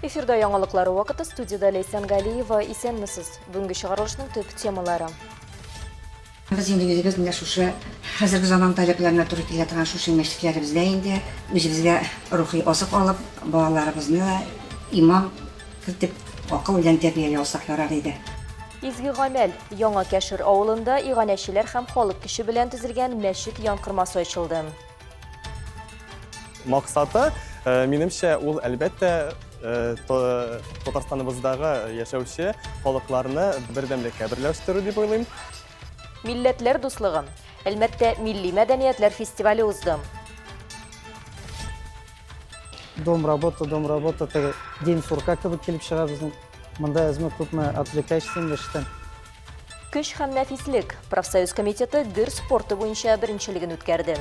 Эфирда яңалыклар вакыты студиядә Ләйсән Галиева. Исәнмесез. Бүгенге чыгарылышның төп темалары. Без инде үзебез менә шушы хәзерге заман таләпләренә туры килә торган шушы мәчетләребездә инде үзебезгә рухи азык алып, балаларыбызны да иман кертеп, акыл белән тәрбияли алсак ярар иде. Изге гамәл. Яңа Кәшер авылында иганәчеләр һәм халык көче белән төзелгән мәчет янкормасы ачылды. Максаты, минемчә, ул, әлбәттә, Татарстаныбыздагы яшәүче халыкларны бердәмлеккә берләштерү дип уйлыйм. Милләтләр дуслыгы. Әлмәттә милли мәдәниятләр фестивале узды. Дом, работа, дом, работа, теге день сурка кебек килеп чыга безнең. Монда әзме-күпме отвлекаешься инде эштән. Көч һәм нәфислек. Профсоюз комитеты гер спорты буенча беренчелеген үткәрде.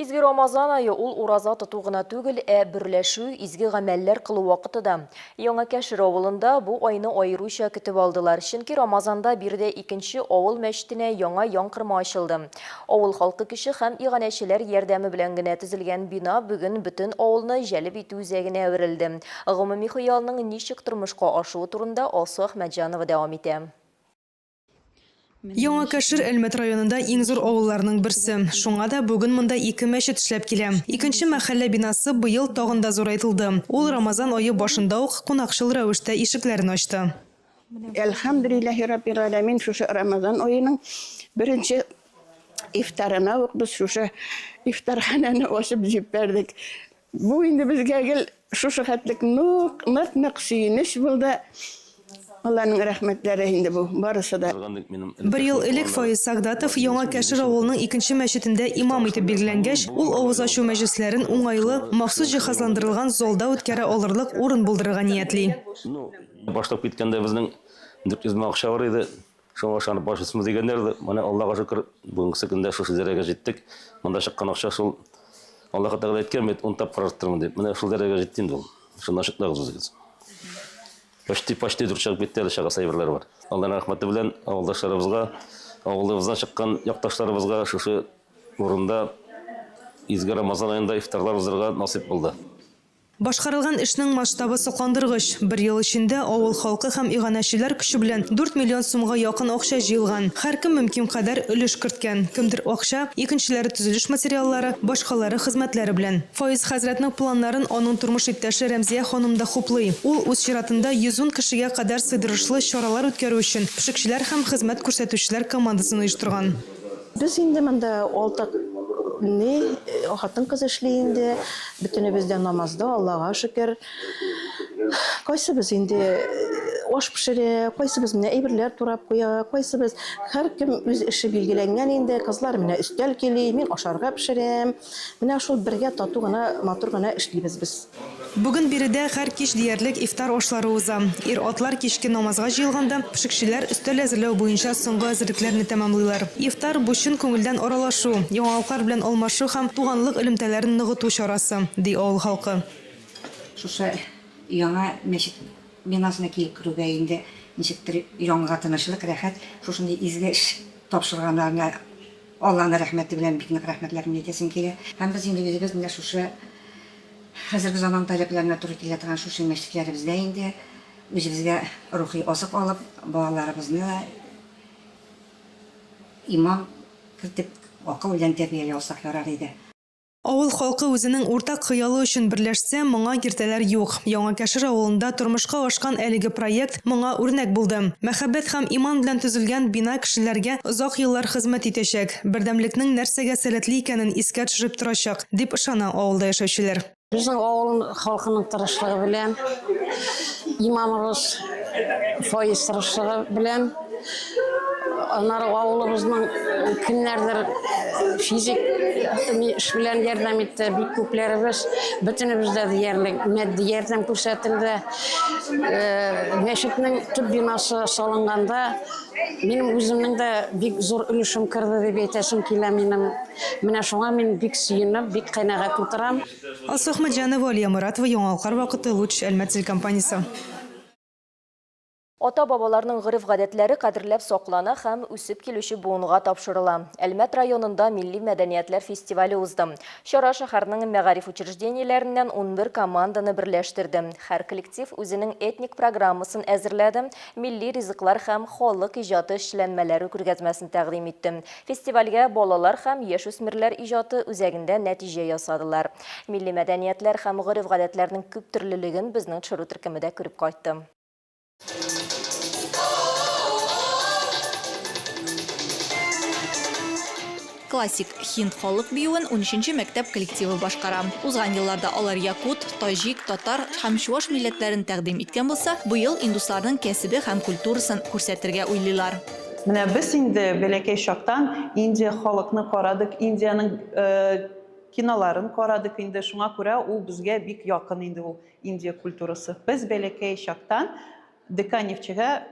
Изге Рамазан ае ул ураза тоту гына түгел, ә берләшү, изге гамәлләр кылу вакыты да. Яңа Кәшер авылында бу айны аеруча көтеп алдылар, чөнки Рамазанда биредә икенче авыл мәчетенә яңа янкорма ачылды. Авыл халкы көче һәм иганәчеләр ярдәме белән генә төзелгән бина бүген бөтен авылны җәлеп итү үзәгенә әверелде. Гомуми хыялның ничек тормышка ашуы турында Алсу Әхмәтҗанова дәвам итә. Яңа Кәшер Әлмәт районында иң зур авылларның берсе. Шуңа да бүген монда ике мәчет эшләп килә. Икенче мәхәллә бинасы быел тагын да зурайтылды. Ул Рамазан ае башында ук кунакчыл рәвештә ишекләрен ачты. Әлхәмдүлилләһи раббил галәмин, шушы Рамазан аеның беренче ифтарына ук без шушы ифтарханәне ачып җибәрдек. Бу инде безгә гел шушы хәтлек нык, нык-нык сөенеч булды. Алланың рәхмәтләре инде бу, барысы да. Бер ел элек Фаиз Сагдатов Яңа Кәшер авылының икенче мәчетендә имам итеп билгеләнгәч, ул авыз ачу мәҗлесләрен уңайлы, махсус җиһазландырылган залда үткәрә алырлык урын булдырырга ниятли. Башлап киткәндә безнең 400 мең акча бар иде. Шуңа ышанып башлыйсызмы дигәннәр иде. Менә Аллага шөкер, бүгенгесе көндә шушы дәрәҗәгә җиттек. Монда чыккан акча шул Аллаһы Тәгалә әйткән бит, ун тапкыр арттырмын дип. Менә шул дәрәҗәгә җитте инде ул. Шуннан чыкмагыз үзегез. Почти, почти дүрт чыгып китте, әле чыгасы әйберләр бар. Алланың рәхмәте белән авылдашларыбызга, авылыбыздан чыккан якташларыбызга шушы урында изге Рамазан аенда ифтарлар уздырырга насыйп булды. Башкарылган эшнең масштабы сокландыргыч. Бер ел эчендә авыл халкы һәм иганәчеләр көче белән дүрт миллион сумга якын акча җыелган. Һәркем мөмкин кадәр өлеш керткән. Кемдер акча, икенчеләре төзелеш материаллары, башкалары хезмәтләре белән. Фаиз хәзрәтнең планнарын аның тормыш иптәше Рәмзия ханым да хуплый. Ул үз чиратында 110 кешегә кадәр сыйдырышлы чаралар үткәрү өчен пешекчеләр һәм хезмәт күрсәтүчеләр командасын оештырган. Без инде монда алты ни хатын-кыз эшли инде. Бөтенебез дә намазда, Аллага шөкер. Кайсыбыз инде аш пешерә, кайсыбыз менә әйберләр турап куя, кайсыбыз һәркем үз эше билгеләнгән инде. Кызлар менә өстәл көйли, мин ашарга пешерәм. Менә шул бергә тату гына, матур гына эшлибез без. Бүген биредә һәр кич диярлек ифтар ашлары уза. Ир-атлар кичке намазга җыелганда, пешекчеләр өстәл әзерләү буенча соңгы әзерлекләрне тәмамлыйлар. Ифтар, бу чын күңелдән аралашу, яңалыклар белән алмашу һәм туганлык элемтәләрен ныгыту чарасы, ди авыл халкы. Шушы яңа мәчет бинасына килеп керүгә инде ничектер җанга тынычлык, рәхәт, шушындый изге эш тапшырганнарына Алланың рәхмәте белән бик нык рәхмәтләремне әйтәсем килә. Һәм без инде үзебез менә шушы хәзерге заман таләпләренә туры килә торган шушы мәчетләребездә инде үзебезгә рухи азык алып, балаларыбызны да иман кертеп, акыл белән тәрбияли алсак ярар иде. Авыл халкы үзенең уртак хыялы өчен берләшсә, моңа киртәләр юк. Яңа Кәшер авылында тормышка ашкан әлеге проект моңа үрнәк булды. Мәхәббәт һәм иман белән төзелгән бина кешеләргә озак еллар хезмәт итәчәк, бердәмлекнең нәрсәгә сәләтле икәнен искә төшереп торачак, дип ышана авылда яшәүчеләр. Безнең авыл халкының тырышлыгы белән, имамыбыз Фаиз тырышлыгы белән, аннары авылыбызның кемнәрдер физик эш белән ярдәм итте, бик күпләребез, бөтенебез дә диярлек матди ярдәм күрсәтелде. Мәчетнең төп бинасы салынганда минем үземнең дә бик зур өлешем керде дип әйтәсем килә минем. Менә шуңа мин бик сөенеп, бик канәгать утырам. Алсу Әхмәтҗанова, Алия Моратова, Яңалыклар вакыты, Луч, Әлмәт телекомпаниясе. Ата-бабаларның гореф-гадәтләре кадерләп саклана һәм үсеп килүче буынга тапшырыла. Әлмәт районында милли мәдәниятләр фестивале узды. Чара шәһәрнең мәгариф учреждениеләреннән 11 команданы берләштерде. Һәр коллектив үзенең этник программасын әзерләде, милли ризыклар һәм халык иҗаты эшләнмәләре күргәзмәсен тәкъдим итте. Фестивальгә балалар һәм яшүсмерләр иҗаты үзәгендә нәтиҗә ясадылар. Милли мәдәниятләр һәм гореф-гадәтләрнең күптөрлелеген безнең төшерү төркеме дә күреп кайтты. Классик хинд халык биюен унөченче мәктәп коллективы башкара. Узган елларда алар якут, таҗик, татар һәм чуаш милләтләрен тәкъдим иткән булса, быел индусларның кәсебе һәм культурасын күрсәтергә уйлыйлар. Менә без инде бәләкәй чактан Индия халыкны карадык, Индиянең киноларын карадык инде, шуңа күрә ул безгә бик якын инде ул Индия культурасы. Без бәләкәй чактан ДК Нефтьчегә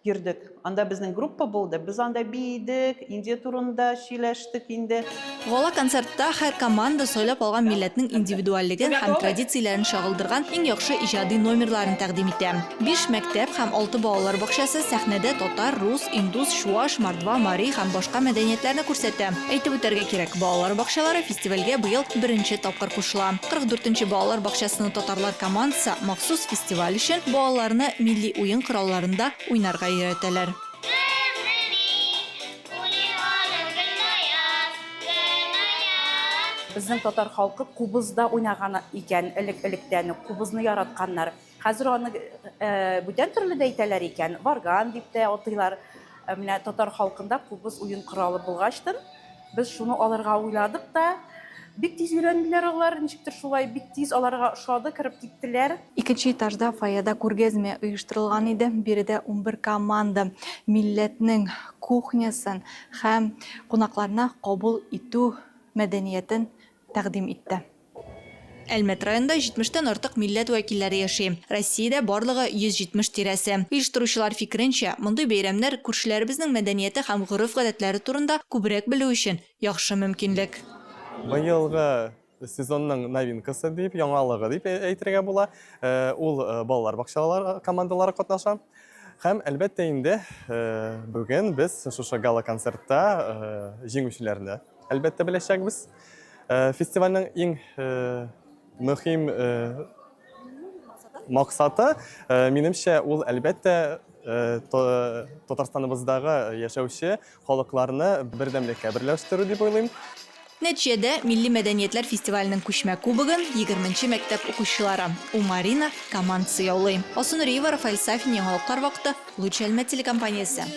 йөрдек. Анда безнең группа булды. Без анда биедек, Индия турында сөйләштек инде. Гала-концертта һәр команда сайлап алган милләтнең индивидуальлеген һәм традицияләрен чагылдырган иң яхшы иҗади номерларын тәкъдим итә. Биш мәктәп һәм алты балалар бакчасы сәхнәдә татар, рус, индус, чуаш, мордва, мари һәм башка мәдәниятләрне күрсәтә. Әйтеп үтәргә кирәк, балалар бакчалары фестивальгә быел беренче тапкыр кушыла. 44 нче балалар бакчасының татарлар командасы махсус фестиваль өчен балаларны милли уен коралларында уйнарга өйрәтәләр. Безнең татар халкы кубызда уйнаган икән элек-электән үк, кубызны яратканнар. Хәзер аны бүтән төрле дә әйтәләр икән, варган дип тә атыйлар. Менә татар халкында кубыз уен коралы булгачтын, без шуны алырга уйладык та, бик тиз өйрәнделәр алар, ничектер шулай бик тиз аларга ошады, кереп киттеләр. Икенче этажда фойеда күргәзмә оештырылган иде. Биредә 11 команда милләтнең кухнясын һәм кунакларны кабул итү мәдәниятен тәкъдим итте. Әлмәт районында 70 тән артык милләт вәкилләре яши. Россиядә барлыгы 170 тирәсе. Оештыручылар фикеренчә, мондый бәйрәмнәр күршеләребезнең мәдәнияте һәм гореф-гадәтләре турында күбрәк белү өчен яхшы мөмкинлек. Быелгы сезонның новинкасы дип, яңалыгы дип әйтергә була. Ул балалар бакчалары командалары катнаша. Һәм, әлбәттә инде, бүген без шушы гала-концертта җиңүчеләрне әлбәттә беләчәкбез. Э, фестивальнең иң э, мөһим э, максаты, минемчә, ул әлбәттә Татарстаныбыздагы яшәүче халыкларны бердәмлеккә берләштерү дип уйлыйм. Нәтиҗәдә, Милли мәдәниятләр фестиваленең күчмә кубогын 20 нче мәктәп укучылары, Умарина командасы яулый. Алсу Нуриева, Рафаэль Сафин, Яңалыклар вакыты, Луч Әлмәт телекомпаниясе.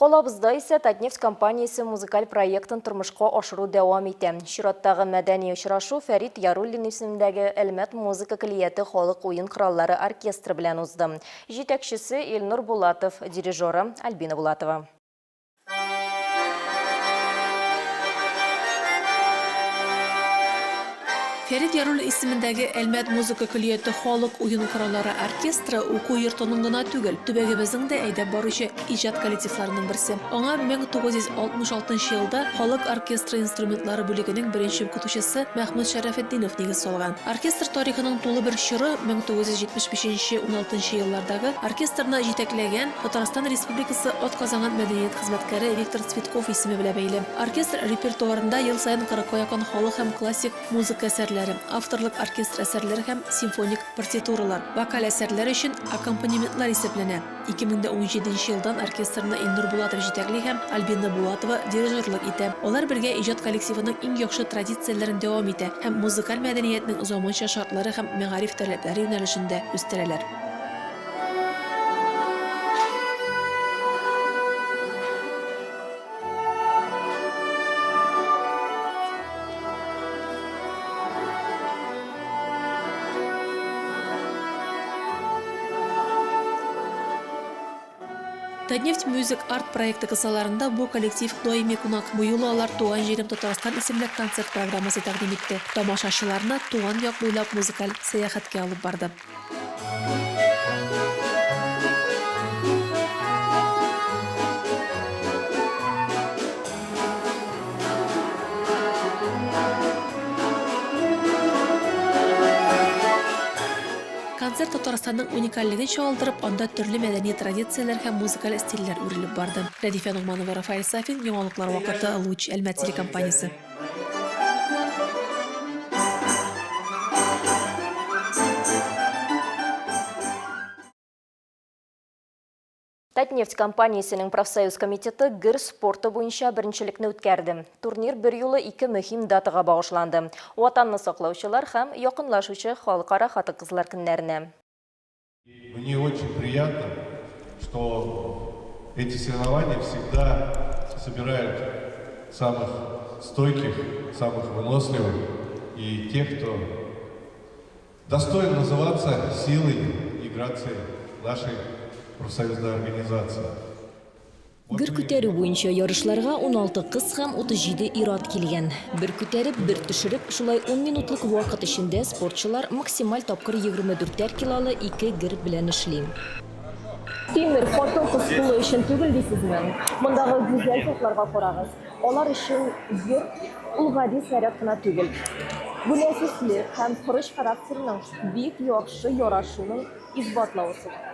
Калабызда исә Татнефть компаниясе музыкаль проектын тормышка ашыру дәвам итә. Чираттагы мәдәни очрашу Фәрит Яруллин исемендәге Әлмәт музыка көллияте халык уен кораллары оркестры белән узды. Җитәкчесе Илнур Булатов, дирижеры Альбина Булатова. Фәрит Яруллин исемендәге Әлмәт музыка көллияте халык уен кораллары оркестры уку йортының гына түгел, төбәгебезнең дә әйдәп баручы иҗат коллективларының берсе. Аңа 1966 елда халык оркестры инструментлары бүлегенең беренче укытучысы Мәхмүт Шәрәфетдинов нигез салган. Оркестр тарихының тулы бер чоры 1975 16 еллардагы оркестрны җитәкләгән Татарстан Республикасы атказанган мәдәният хезмәткәре Виктор Цветков исеме белән бәйле. Оркестр репертуарында ел саен кырыкка якын халык һәм классик музыка әсәрләре, авторлык оркестр әсәрләре һәм симфоник партитуралар, вокаль әсәрләр өчен аккомпанементлар исәпләнә. 2017 нче елдан оркестрны Илнур Булатов җитәкли һәм Альбина Булатова дирижерлык итә. Алар бергә иҗат коллективының иң яхшы традицияләрен дәвам итә һәм музыкаль мәдәниятнең заманча шартлары һәм мәгариф таләпләре юнәлешендә үстерәләр. Татнефть Music Art проекты кысаларында бу коллектив даими кунак. Бу юлы алар Туган җирем Татарстан исемле концерт программасы тәкъдим итте. Тамашачыларны туган як буйлап музыкаль сәяхәткә алып барды. Татарстанның уникальлеген чагылдырып, анда төрле мәдәни традицияләр һәм музыкаль стильләр үрелеп барды. Рәдифә Ногманова, Рафаэль Сафин, Яңалыклар вакыты, Луч, Әлмәт телекомпаниясе. Татнефть компаниясенең профсоюз комитеты гер спорты буенча беренчелекне үткәрде. Турнир берьюлы ике мөһим датага багышланды, Ватанны саклаучылар һәм якынлашучы Халыкара хатын-кызлар көннәренә. Мне очень приятно, что эти соревнования всегда собирают самых стойких, самых выносливых и тех, кто достоин называться силой и грацией нашей профсоюзной организации. Гер күтәрү буенча ярышларга 16 кыз һәм 37 ир-ат килгән. Бер күтәреп, бер төшереп, шулай ун минутлык вакыт эчендә спортчылар максималь тапкыр 24 әр килолы ике гер белән эшли. Тимер хатын-кыз кулы өчен түгел дисезме? Мондагы гүзәл затларга карагыз. Алар өчен йорт ул гади снаряд кына түгел. Бу нәфислек һәм корыч характерның бик яхшы ярашуның исбатлау ысулы.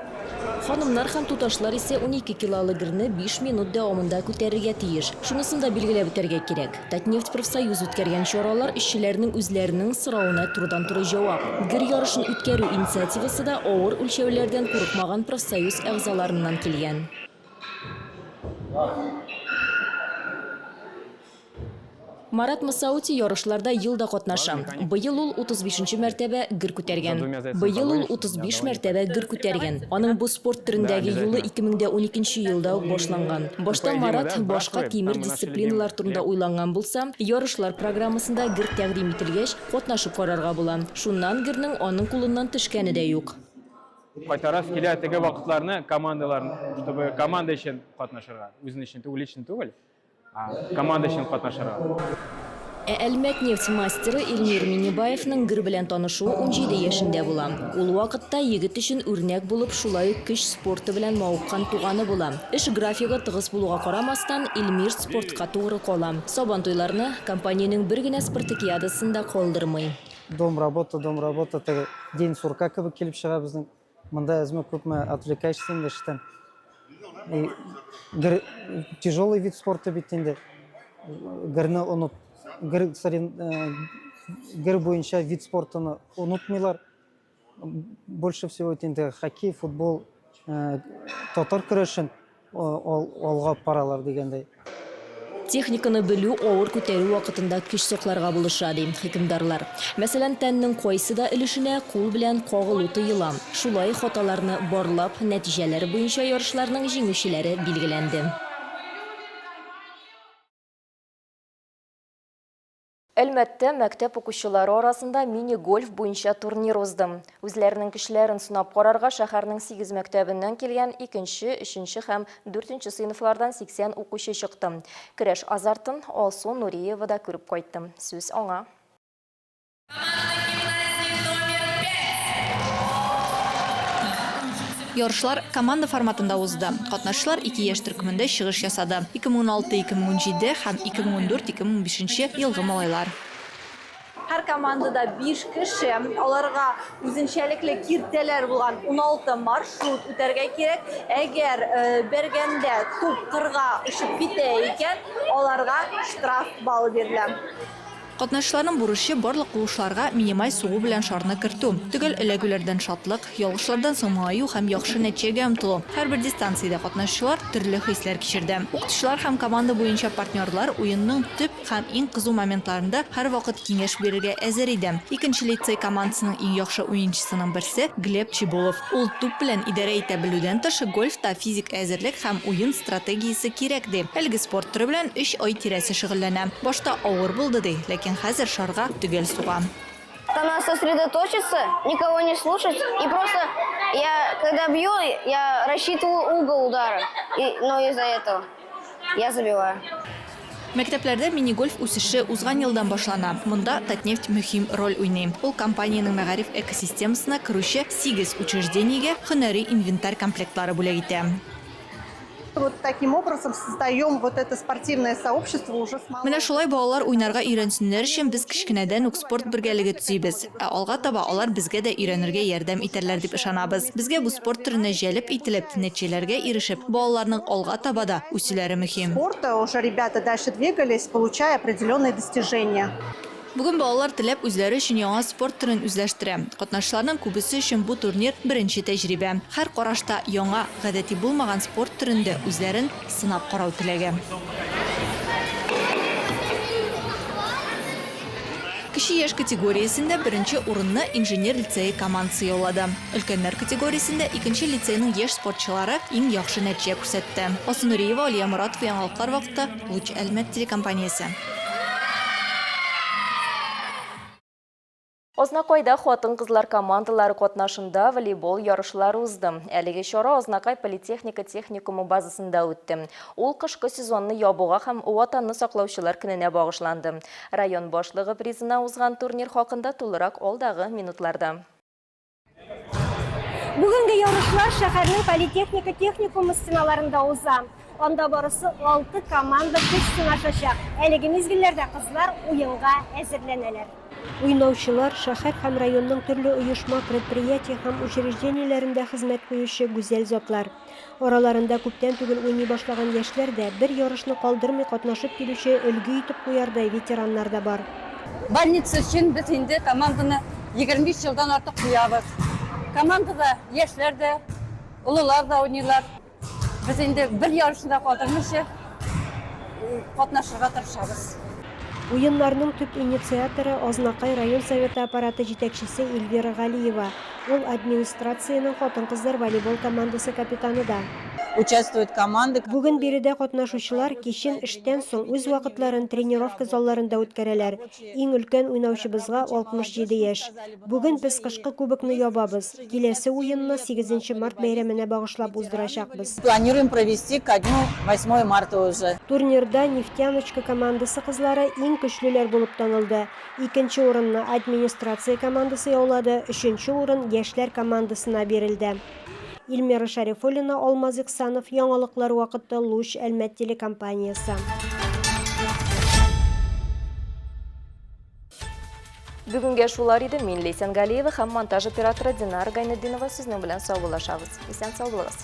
Ханымнар һәм туташлар исә 12 килолы герне биш минут дәвамында күтәрергә тиеш. Шунысын да билгеләп үтәргә кирәк, Татнефть профсоюз үткәргән чаралар эшчеләрнең үзләренең соравына турыдан-туры җавап. Гер ярышын үткәрү инициативасы да авыр үлчәүләрдән курыкмаган профсоюз әгъзаларыннан килгән. Марат Масаути ярышларда ел да катнаша. Быел ул 35 нче мәртәбә гер күтәргән. Быел ул 35 мәртәбә гер күтәргән. Аның бу спорт төрендәге юлы 2012 нче елда ук башланган. Башта Марат башка тимер дисциплиналар турында уйланган булса, ярышлар программасында гер тәкъдим ителгәч, катнашып карарга була. Шуннан гернең аның кулыннан төшкәне дә юк. Кайтарасы килә теге вакытларны командалар, чтобы команда өчен катнашырга, үзен өчен түгел, лично түгел, а команда өчен катнашырга. Ә Әлмәтнефть мастеры Эльмир Миннебаевның гер белән танышуы 17 яшендә була. Ул вакытта егет өчен үрнәк булып шулай ук көч спорты белән мавыккан туганы була. Эш графигы тыгыз булуга карамастан, Эльмир спортка тугры кала. Сабантуйларны, компаниянең бер генә спартакиадасын да калдырмый. Дом, работа, дом, работа, теге день сурка кебек килеп чыга безнең. Монда әзме күпме отвлекаешься инде эштән. И гер, тяжелый вид спорта бит инде. Герне оныт, гер, сорен, э, гер буенча вид спортын онытмыйлар. Больше всего инде хоккей, футбол, э, татар көрәшен алга баралар дигәндәй. Техниканы белү авыр күтәрү вакытында көч сакларга булыша, ди хөкемдарлар. Мәсәлән, тәннең кайсы да өлешенә кул белән кагылу тыела. Шулай хаталарны барлап, нәтиҗәләр буенча ярышларның җиңүчеләре билгеләнде. Әлмәттә мәктәп укучылары арасында мини-гольф буенча турнир узды. Үзләренең көчләрен сынап карарга шәһәрнең сигез мәктәбеннән килгән икенче, өченче һәм дүртенче сыйныфлардан 80 укучы чыкты. Көрәш азартын Алсу Нуриева да күреп кайтты. Сүз аңа. Ярышлар команда форматында узды. Катнашчылар ике яшь төркемендә чыгыш ясады, 2016-2017 һәм 2014-2015 елгы малайлар. Һәр командада биш кеше, аларга үзенчәлекле киртәләр булган 16 маршрут үтәргә кирәк. Әгәр бәргәндә туп кырга очып китә икән, аларга штраф баллы бирелә. Катнашчыларның бурычы, барлык куышларга минималь сугу белән шарны кертү. Төгәл эләгүләрдән шатлык, ялгышлардан соң моңаю һәм яхшы нәтиҗәгә омтылу. Һәрбер дистанциядә катнашучылар төрле хисләр кичерде. Укытучылар һәм команда буенча партнерлар уенның төп һәм иң кызу моментларында һәрвакыт киңәш бирергә әзер иде. Икенче лицей командасының иң яхшы уенчысының берсе, Глеб Чебулов. Ул туп белән идарә итә белүдән тыш, гольфта физик әзерлек һәм уен стратегиясе кирәк, ди. Әлеге спорт төре белән өч ай тирәсе шөгыльләнә. Башта авыр булды, ди, ләкин хәзер шарга төгәл суга. Там надо сосредоточиться, никого не слушать и просто я когда бью, я рассчитываю угол удара, и, но из-за этого я забиваю. Мәктәпләрдә мини-гольф үсеше узган елдан башлана. Монда Татнефть мөһим роль уйный. Ул компаниянең мәгариф экосистемасына керүче сигез учреждениегә һөнәри инвентарь комплектлары бүләк итә. Вот таким образом создаем вот это спортивное сообщество уже с малого. Менә шулай балалар уйнарга өйрәнсеннәр өчен без кечкенәдән үк спорт бергәлеге төзибез. Ә алга таба алар безгә дә өйрәнергә ярдәм итәрләр дип ышанабыз. Безгә бу спорт төренә җәлеп ителеп, нәтиҗәләргә ирешеп, балаларның алга таба да үсүләре мөһим. Спорта уже ребята дальше двигались, получая определенные достижения. Бүген балалар теләп үзләре өчен яңа спорт төрен үзләштерә. Катнашчыларның күбесе өчен бу турнир беренче тәҗрибә. Һәр карашта яңа, гадәти булмаган спорт төрендә үзләрен сынап карау теләге. Кече яшь категориясендә беренче урынны Инженер лицее командасы яулады. Өлкәннәр категориясендә икенче лицейның яшь спортчылары иң яхшы нәтиҗә күрсәтте. Алсу Нуриева, Алия Моратова, Яңалыклар вакыты. Луч Әлмәт телекомпаниясе. Азнакайда хатын-кызлар командалары катнашында волейбол ярышлары узды. Әлеге чара Азнакай политехника техникумы базасында үтте. Ул кышкы сезонны ябуга һәм Ватанны саклаучылар көненә багышланды. Район башлыгы призына узган турнир хакында тулырак алдагы минутларда. Бүгенге ярышлар шәһәрнең политехника техникумы стеналарында уза. Анда барысы 6 команда көч сынашачак. Әлеге мизгелләрдә кызлар уенга әзерләнәләр. Уйнаучылар шәһәр һәм районның төрле оешма, предприятие һәм учреждениеләрендә хезмәт куючы гүзәл затлар. Араларында күптән түгел уйный башлаган яшьләр дә, бер ярышны калдырмый катнашып килүче өлге итеп куярдай ветераннар да бар. Больница өчен без инде команданы 25 елдан артык куябыз. Командада яшьләр дә, олылар да уйныйлар. Без инде бер ярышны да калдырмыйча катнашырга тырышабыз. Уеннарның төп инициаторы, Азнакай район Советы аппараты җитәкчесе Эльвира Галиева. Ул администрациянең хатын-кызлар волейбол командасы капитаны да. Участвуют команды. Бүген биредә катнашучылар кичен эштән соң үз вакытларын тренировка залларында үткәрәләр. Иң өлкән уйнаучыбызга 67 яшь. Бүген без кышкы кубокны ябабыз. Киләсе уенны сигезенче март бәйрәменә багышлап уздырачакбыз. Планируем провести ко дню восьмое марта уже. Турнирда Нефтяночка командасы кызлары иң көчлеләр булып танылды. Икенче урынны администрация командасы яулады, өченче урын яшьләр командасына бирелде. Ильмира Шәрифуллина, Алмаз Ихсанов, Яңалыклар вакыты, Луч, Әлмәт телекомпаниясе. Бүгенгә шулар иде. Мин Ләйсән Галиева һәм монтаж операторы Динара Гайнетдинова сезнең белән саубуллашабыз. Исән сау булыгыз.